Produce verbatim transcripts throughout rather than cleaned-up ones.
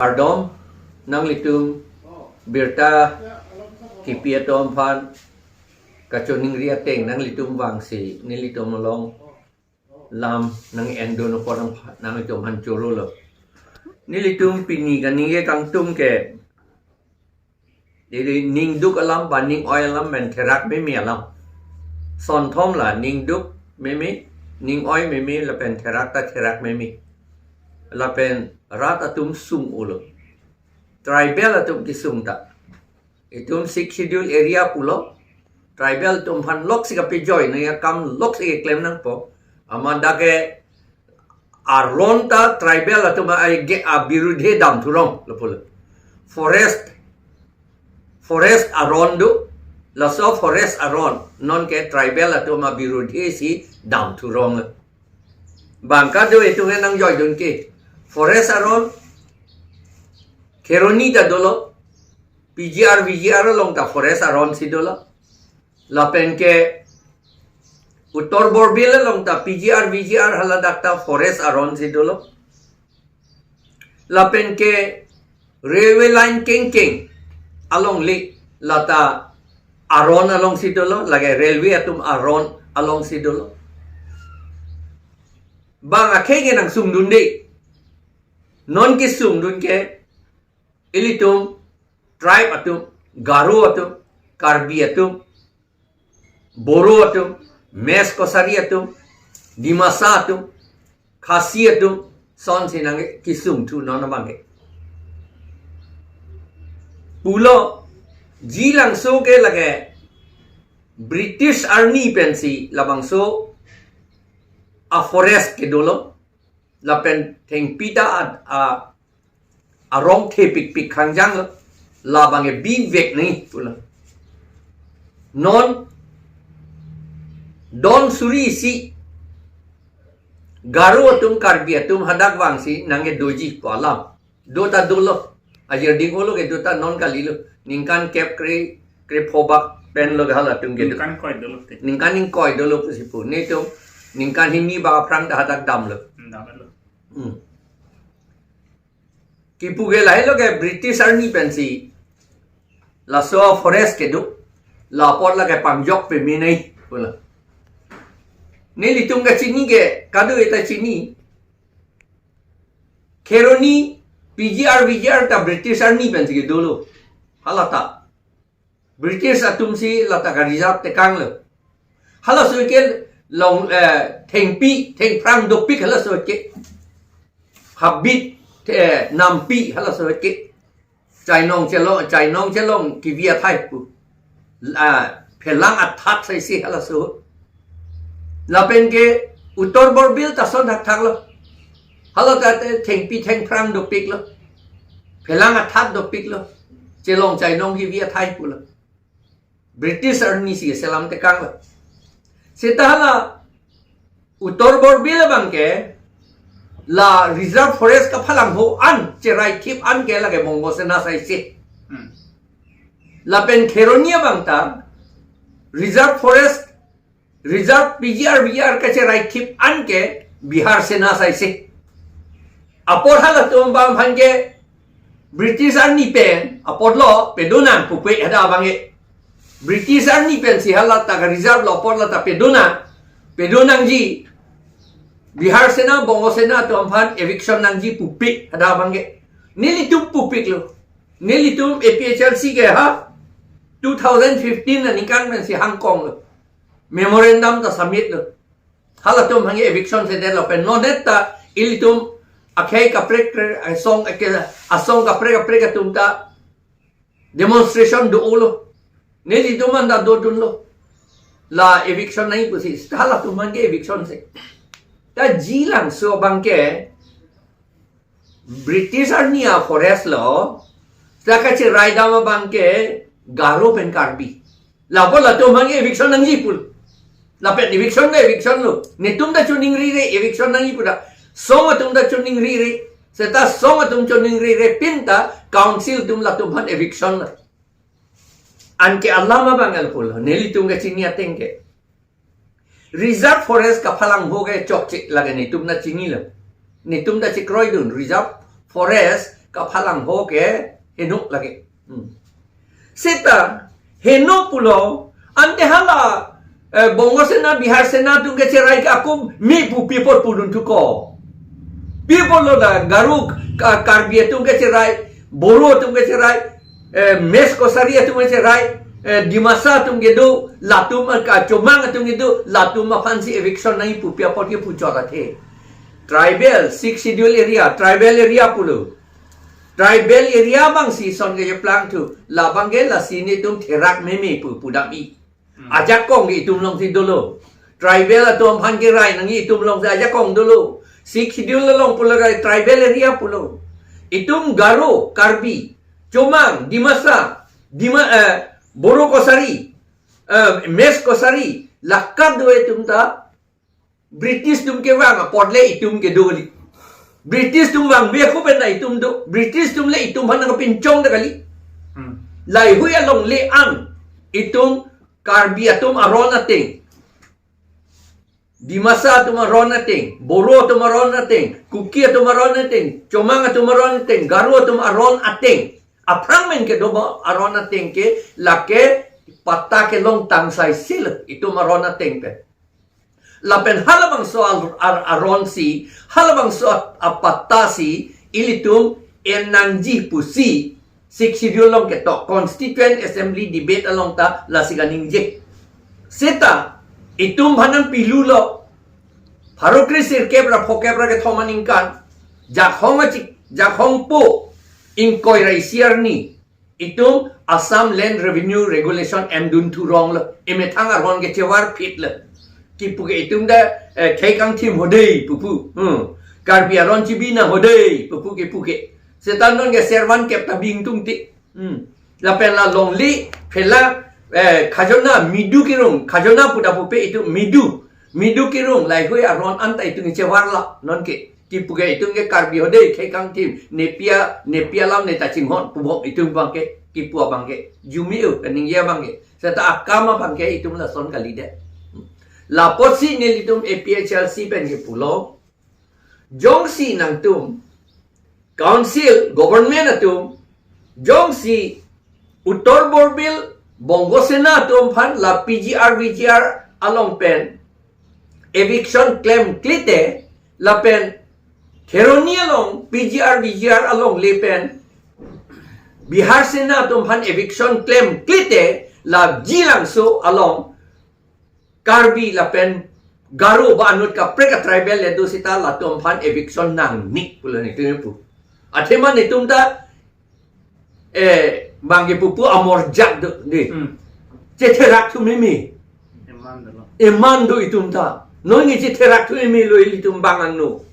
Kardom, nanglitum birta kipi atum aphan kachoningri ateng nanglitum vangsi nelitum along lam nang-endun apot nang, nanglitum aphan chorolo. Nelitum pini kaningje kangtung ke, dei, ningduk alam ba ning-oi alam pen therak meme alam. Sonthom la ningduk meme, ning-oi meme lapen therak ta therak meme. Lapen rat atum sung-olo. Tribal atum kesung ta. Itum Sixth Schedule area pulo. Tribal atum aphan loksi kapejoi nangji akam loksi keklem nangpo. Amat dak ke aron ta tribal atum a, a, abirudhe damthurong lo pulo. Forest, forest aron do. Laso forest aron non ke tribal atum abirudhe si damthurong. Bang kado itum ke nangjoidun ke. Forest aron, Kheroni ta dolo. P G R, V G R along ta forest aron si dolo. Lapen ke Uttar Borbil along ta P G R, V G R haladak ta forest aron si dolo. Lapen ke railway line kengkeng alongle lata aron alongsi dolo, lake railway atum aron alongsi dolo. Bang akhei ke nangsungdunde. Non kesungdun ke ilitum tribe atum, Garo atum, Karbi atum, Boro atum, Mech Kachari atum, Dimasa atum, Khasi atum, sonsi nangkesungthu non abang ke. Pulo, ji langso ke lake British arni pensi labangso a forest ke dolo, lapen thengpi ta a, a, arong thepikpik khangjang lo, labang ke bivek ni pulo. Non don suri isi Garo atum Karbi atum hadak vangsi nangkedoji pu alam. Do ta dolo. Ajir ding olo ke do ta non kalilo. Ningkan kep kre, krepho bak pen lo halatum ke do. Ningkan koi dolo te. Ningkan ingkoi dolo pusi pu. Netum ningkan hini bak aphrang ta hadak damlo. Damlo. Hmm. Kipu ke lahelo ke British arni pensi laso forest kedo, la apot lake pangjok peme nai pulo. Nelitum kachini ke, kado-e ta chini. Kheroni P G R V G R ta British arni pensi kedolo. Halata British atumsi lata ka-reserve tekanglo. Halaso ke long, eh, thengpi, thengphrang dopik halaso ke. Habit, eh, nampi halaso ke. Chainong chelong, chainong chelong kivi athai pu. Ah, phelang athat saisi halaso. Lapen ke Uttar Borbil ta ason thakthak lo. Hala ta te thengpi thengphrang dopik lo. Phelang athat dopik lo. Chelong chainong kivi athai pulo. British arnisi selam tekanglo. Seta hala Uttar Borbil abang ke la reserve forest kaphalangho an, cheraithip an ke lake Bongo Sena saisi. Hmm. Lapen Kheroni abang ta reserve forest, reserve P G R V G R kacheraithip an ke Bihar Sena saisi. Apor halatum abang aphan ke British arni pen apotlo pedonang pupe hadak abang ke. British arni pensi hala ta ka-reserve lo apot lata pedonang, pedonangji. Bihar Sena, Bongo Sena atum aphan eviction nangji pupe hadak abang ke. Nelitum pupiklo. Nelitum A P H L C ke ha two thousand fifteen aningkan pensi hangkonglo. Memorandum ta submit lo. Halatum aphan ke eviction sedetlo pen non-et ta ilitum akhei kaprek kaprek asong ake, asong kaprek kaprek atum ta demonstration do-olo. Nelitum anta dodunlo. La eviction nai pusi, halatum aphan ke eviction si. Ta ji langso abang ke British arni a-forest lo, ta kacheraidam abang ke Garo pen Karbi. Lapu latum aphan ke eviction nangji pulo. Lapen eviction ta eviction lo. Netum ta choningrire eviction nangji pu ta. Song atum ta choningrire. Seta song atum choningrire pin ta council atum latum aphan eviction lo. Anke alam abang el pulo. Nelitum kachini ateng ke. Reserve forest kaphalangho ke chokche lake netum ta chinilo. Netum ta chekroidun. Reserve forest kaphalang ho ke heno lake. Hmm. Seta heno pulo, ante hala, eh, Bongo Sena, Bihar Sena atum kecherai ke ako me pu pi apot pudun thuko. Pi apotlo la Garo, Ka-, Karbi atum kecherai, Boro atum kecherai, eh, Mech Kachari atum kecherai, eh, Dimasa atum kedo, latum, eh, ka Chomang atum kedo, latum aphansi eviction nangji pu pi apot kepu chot athe. Tribal, Sixth Schedule area, tribal area pulo. Tribal area abangsi son kecheplang thu, labang ke lasi netum therak meme pu pudam i. Hmm. Ajakong ke itum alongsi dolo. Tribal atum aphan kerai nangji itum alongsi ajakong dolo. Sixth Schedule along pulo rai tribal area pulo. Itum Garo, Karbi, Chomang, Dimasa, Dima, eh, Boro Kachari, eh, Mech Kachari, la kadokave atum ta British atum kevang apot le itum kedo kali. British atum vangve ako pen ta itum do. British atum le itum aphan nangpinchong ta kali. Hmm. Laheihui alongle an itum Karbi atum aron ateng, Dimasa atum aron ateng, Boro atum aron ateng, Kuki atum aron ateng, Chomang atum aron ateng, Garo atum aron ateng, aphrang pen kedo ba aron ateng ke lake patta kelong tangsaisi lo itum aron ateng pen. Lapen halabangso ar-, ar-, aronsi, halabangso a-, apattasi, ilitum en nangji pusi, Sixth Schedule along ketok, Constituent Assembly debate along ta lasi kaningje. Seta, itum aphan nangpilulo, pharo kre sirkep ra phokep ra kethom aningkan, Jakhong achik, Jakhong po, ingkoi ra isi arni, itum Assam Land Revenue Regulation emdun thurong lo. Emethang aron kechevar phit lo. Kipu ke itum ta, eh, khei kangthim ho dei pupu. Hmm. Karbi aron chibi nang ho dei pupu kipu ke. Seta non ke servan kep ta bing tung ti. Hmm. Lapen la longle phela, eh, khajona midu kirung, khajona puta pupe itum midu. Midu kirung laheihui aron anta itum chevar la non ke. Kipu ke itum ke Karbi ho dei khei kangthim, nepi a, nepi alam ne ta chinghon pu bom itum abang ke, kipu abang ke. Jumi u, kaningje abang ke. Seta akam abang ke itum lason kalidet. Lapotsi nelitum A P H L C pen kepulo. Jongsi nangtum, Council, Government atum, jongsi Uttar Borbil, Bongo Sena atum aphan la P G R, V G R along pen eviction klemkle te, lapen Kheroni along P G R, V G R alongle pen Bihar Sena atum aphan eviction klemkle te, la Jilangso along Karbi lapen Garo ba anut kaprek a tribal le do seta latum aphan eviction nangne pulo netum pu. Athema netum ta, eh, bang kepu pu amor jak do dei. Hmm. Chetherak thu meme. Eman dolo. Eman do itum ta. Non nge chetherak thu meme lo ilitum bang angno.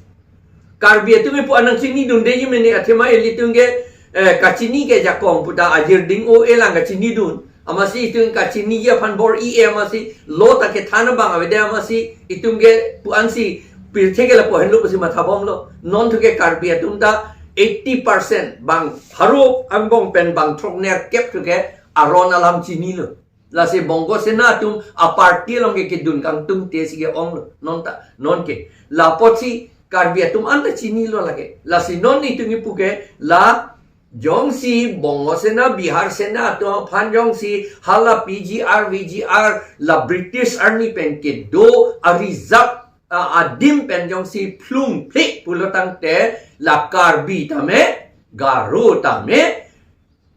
Karbi atum kepu an nangchinidun dei mene athema ilitum ke, eh, kachini ke jakong puta ajir ding o elang kachinidun. Amatsi itum kachini aphan bor-i e amatsi lo ta kethan abang avede amatsi itum kepu ansi pirthe ke lapu henlo pusi matha bomlo. Non thu ke Karbi atum ta eighty percent bang pharo angbong pen bang throknerkep thu ke aron alam chinilo. Lasi Bongo Sena atum a party along ke kedun kangtung te si ke-onglo. Non ta, non ke. Lapotsi Karbi atum anta chinilo lake. Lasi non netum kepu ke la jongsi Bongo Sena, Bihar Sena atum aphan jongsi hala P G R, V G R la British arni pen kedo a reserve, a, adim pen jongsi phlung phik pulo tangte la Karbi tame, Garo tame,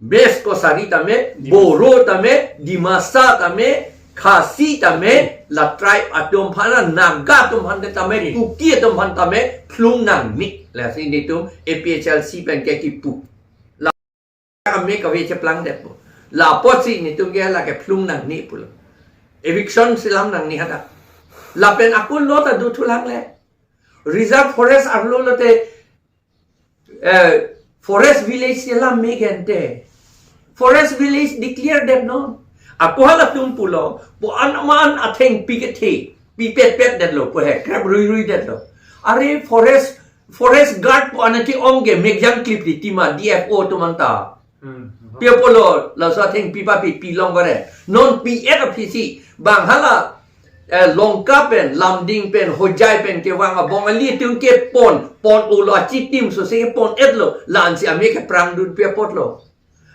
Mech Kachari tame, Dimasa. Boro tame, Dimasa tame, Khasi tame, la tribe atum aphan, Naga atum aphan tame, Dim. Kuki atum aphan tame, phlung nangne. Lasi netum A P H L C pen ke kipu. La kame kave cheplang det po. Lapotsi netum ke la ke phlung nangne pulo. Eviction selam nangne hadak. Lapen akun lo ta do thulang le. Reserve forest arlo lote, eh, forest village selam me gente. Forest village declare det non. Ako halatum pulo, pu an aman athengpi kethe, pipetpet detlo, pu he, krep ruirui detlo. Are forest, forest guard pu an ke-ong ke mekjang klip di tima D F O atum anta. Hmm. Pi apotlo, laso athengpi papi pilong bare. Non P F aphi si, bang hala, eh, Lanka pen, Lumding pen, Hojai pen kevang abong alitum kepon, pon-olo, achitim sose kepon-etlo, la-ansi amek keprang dunpi apotlo.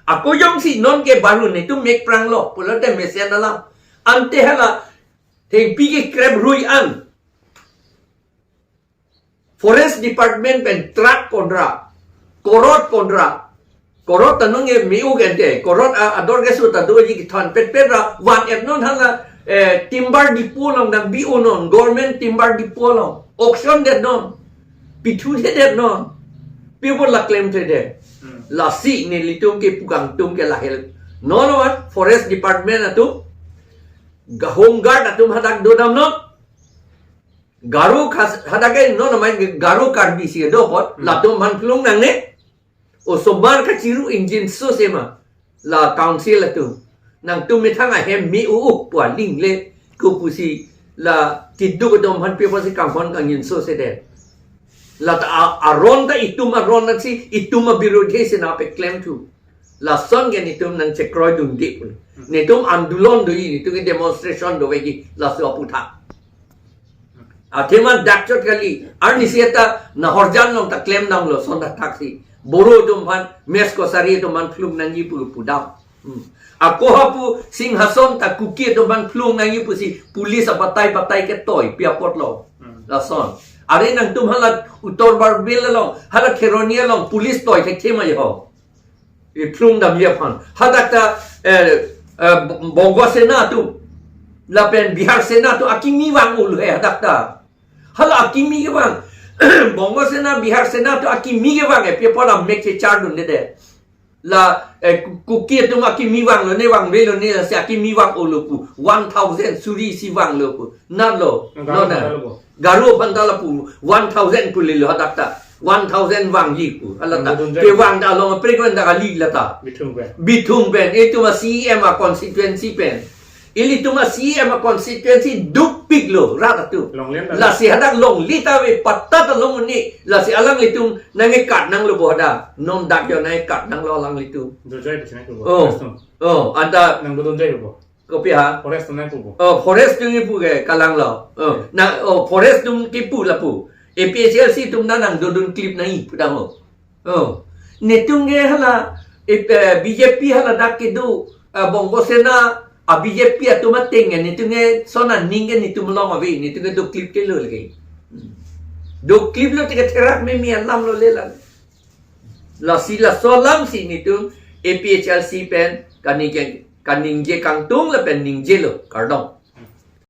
Ako jongsi non ke baru netum mek pranglo pulote mesen alam. Ante hala thengpi kekrep rui an Forest Department pen truck ponra, korot ponra, korot ta nung e me-u gente, korot a, ador keso ta doji kethon petpet ra van-etnon hala, eh, timber depot along nangbi-unon, government timber depot along auction detnon, pithu detnon, people la klemthedet. Hmm. Lasi nelitum kepu kangtung ke lahel. Non wan Forest Department atum, ga-, Home Guard atum hadak dodamnon. Garo khas hadak ke non amai Garo Karbi si do apot, Hmm. latum aphan phlung nangne. Osomar kachiru ingjinso sema la council atum. Nangtum methang ahem me-u-u pu aling le kopusi la keduk atum aphan pi apotsi kanghon kangjinso sedet. La ta a-, aron ta itum aron nangsi itum abirodhi si nangpeklemthu. Lason ke netum nangchekroi dunde pun. Netum andolon doji, netum ke demonstration doji, laso aputhak. Athema dakchot kali, arnisi eta Nahorjan along ta klemdamlo, son ta thaksi. Boro atum aphan, Mech Kachari atum aphan phlung nangji pu pudam. Hmm. Ako hapu Singhason ta Kuki atum aphan phlung nangji pusi police abatai batai ketoi pi apotlo. Hmm. Lason. Are nangtum hala Uttar Barbel along, hala Kheroni along, police toi thekthe ma ho. Iphlung damji aphan. Hadak ta, eh, eh, Bongo Sena atum, lapen Bihar Sena atum akimi vang-olo he hadak ta. Hala akimi kevang. Bongo Sena, Bihar Sena atum akimi kevang e, pi apot amek chechar dundedet. La, eh, Ku-, Kuki atum akimi vanglo ne, vangvelo ne, lasi akimi vang-olo pu. One thousand suri isi vanglo pu. Nalo, Garo lo na. Aphan ta lapu. Garo aphan ta lapu, one thousand pu lelo hadak ta. One thousand vangji pu. Hala ta. Nangdodun jai. Kevang ta along frequent ta kali la ta. Bithung pen. Bithung pen. Itum a-C E M a-constituency pen. Ilitum a-C E M a-constituency dukpiklo rat atum. Longle ta. Lasi hadak longle ta ave, patta ta long un-e. Lasi alanglitum nangkekat nanglo bo hadak. Non dak jo nangkekat nanglo alanglitum. Dojai pu chinai pu bo. Oh. Custom. Oh, anta. Nangdodun jai pu bo. Kopi ha? Forest atum nangpu bo. Oh, forest atum nangpu ke kalanglo. Oh, Okay. na, oh, forest atum kipu lapu. A P H L C atum na nangdodun clip nangji pudam ho. Oh. Netum ke hala, eh, eh, B J P hala dak kedo, eh, Bongo Sena, a-B J P atum ateng ke, netum ke son aning ke netum along ave, netum ke do clip ke lo lagi. Do clip lo te ketherak meme alam lo le lang. Lasi laso alam si netum A P H L C pen kaningje, kaningje kangtung lapen ningjelo, kardom.